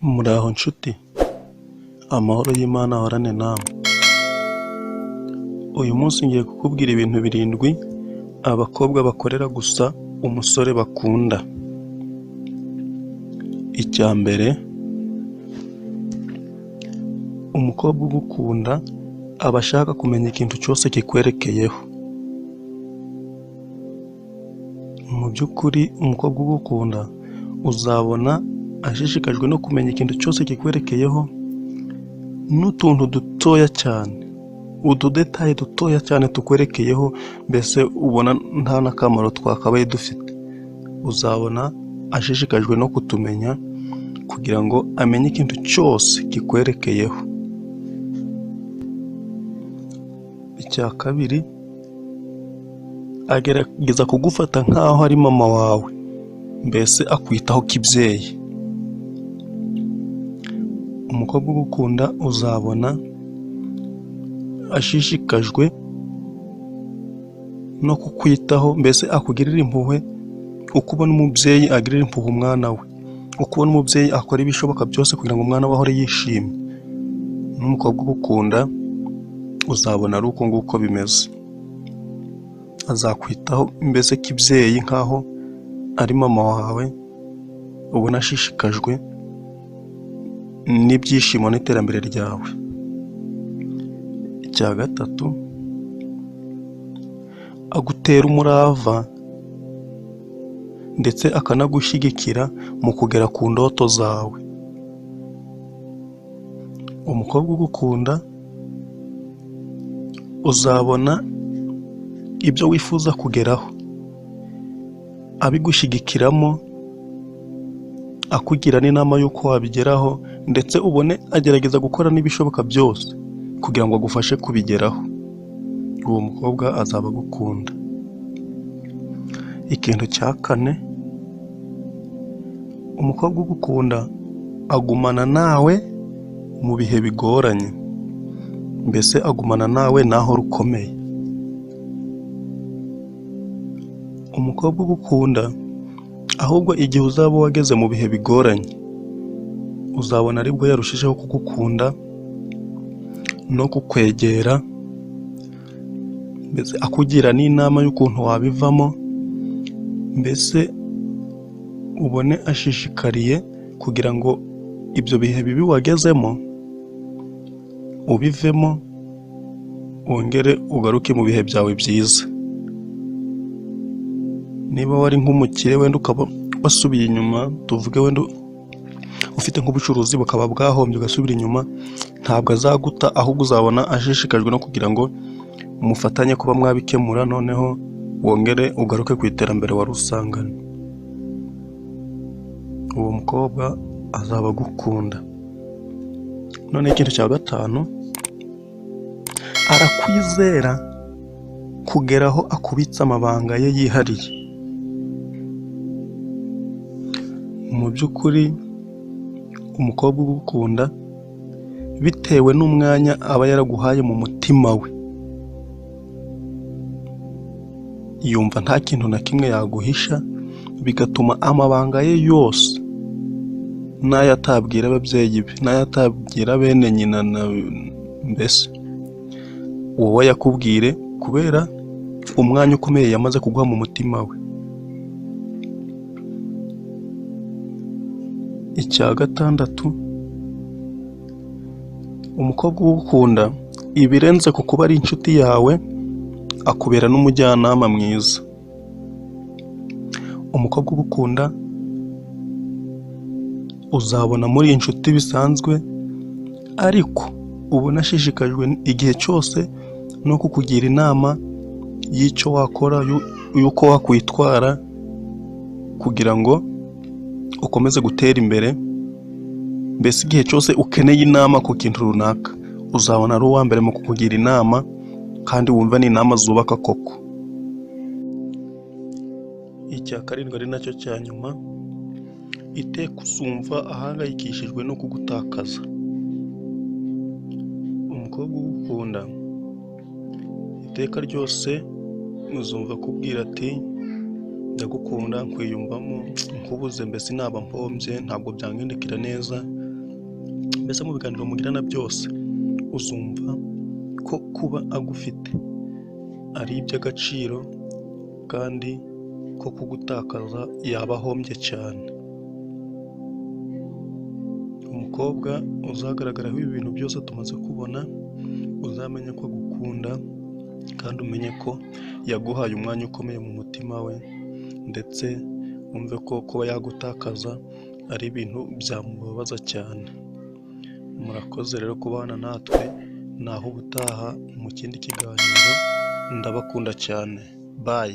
Muraho nshuti, amahoro y'Imana ahorane namwe. Uyu munsi ngiye kukubwira ibintu 7 abakobwa bakorera gusa umusore bakunda. Icya mbere, umukobwa ugukunda aba ashaka kumenya ikintu cyose kikwerekeyeho. Mu by'ukuri umukobwa ugukunda uzabona ashishikajwe no kumenya ikintu cyose kikwerekeyeho n'utuntu dutoya cyane, utudetaye dutoya cyane tukwerekeyeho, mbese ubona nta n'akamaro twakabaye dufite. Uzabona ashishikajwe no kutumenya kugira ngo amenye ikintu cyose kikwerekeyeho. Icya kabiri, agerageza kugufata nk'aho ari mama wawe, mbese akwitaho kibyeyi. Umukobwa ugukunda uzabona ashishikajwe no kukwitaho, mbese akugirira impuhwe, uko ubona umubyeyi agirira impuhwe umwana we, uko ubona umubyeyi akora ibishoboka byose kugira ngo umwana we ahore yishimye. N'umukobwa ugukunda uzabona ari uko nguko bimeze, azakwitaho mbese kibyeyi nk'aho ari mama wawe, ubona ashishikajwe n'ibyishimo n'iterambere ryawe. Icya gatatu, agutera umurava ndetse akanagushyigikira mu kugera ku ndoto zawe. Umukobwa ugukunda uzabona ibyo wifuza kugeraho abigushyigikiramo, akugira n'inama y'uko wabigeraho, ndetse ubone agerageza gukora n'ibishoboka byose kugira ngo agufashe kubigeraho. Uwo mukobwa azaba agukunda. Ikintu cya kane, umukobwa ugukunda agumana nawe mu bihe bigoranye, mbese agumana nawe naho rukomeye. Umukobwa ugukunda ahubwo igihe uzaba wageze mu bihe bigoranye, uzabona aribwo yarushijeho kugukunda no kukwegera, mbese akugira n'inama y'ukuntu wabivamo, mbese ubone ashishikariye kugira ngo ibyo bihe bibi wagezemo ubivemo, wongere ugaruke mu bihe byawe byiza. Niba wari nk'umukire wenda ukaba wasubiye inyuma, tuvuge wenda ufite nk'ubucuruzi bukaba bwahombye ugasubira inyuma, ntabwo azaguta, ahubwo uzabona ashishikajwe no kugira ngo mufatanye kuba mwabikemura, noneho wongere ugaruke ku iterambere wari usanganywe. Uwo mukobwa azaba agukunda. Noneho ikintu cya gatanu, arakwizera kugera aho akubitsa amabanga ye yihariye. Mu by'ukuri umukobwa ugukunda bitewe n'umwanya aba yaraguhaye mu mutima we, yumva nta kintu na kimwe yaguhisha, bigatuma amabanga ye yose n'ayo atabwira ababyeyi be, n'ayo atabwira bene nyina, mbese wowe ayakubwire kubera umwanya ukomeye yamaze kuguha mu mutima we. Icya gatandatu, umukobwa ugukunda ibirenze ku kuba ari inshuti yawe, akubera n'umujyanama mwiza. Umukobwa ugukunda uzabona muri inshuti bisanzwe, ariko ubona ashishikajwe igihe cyose no kukugira inama y'icyo wakora, y'uko wakwitwara kugira ngo ukomeze gutera imbere, mbese igihe cyose ukeneye inama ku kintu runaka, uzabona ari uwa mbere mu kukugira inama, kandi wumva ni inama zubaka koko. Icya karindwi ari nacyo cya nyuma, iteka uzumva ahangayikishijwe no kugutakaza. Umukobwa ugukunda iteka ryose uzumva akubwira ati ndagukunda nkwiyumvamo nkubuze mbese naba mpombye ntabwo byangendekera neza. Mbese mu biganiro mugirana byose uzumva ko kuba agufite ari iby'agaciro kandi ko kugutakaza yaba ahombye cyane. Umukobwa uzagaragaraho ibi bintu byose tumaze kubona, uzamenye ko agukunda kandi umenye ko yaguhaye umwanya ukomeye mu mutima we, ndetse wumve ko kuba yagutakaza ari ibintu byamubabaza cyane. Murakoze rero kubana natwe, naho ubutaha mu kindi kiganiro, ndabakunda cyane, bye.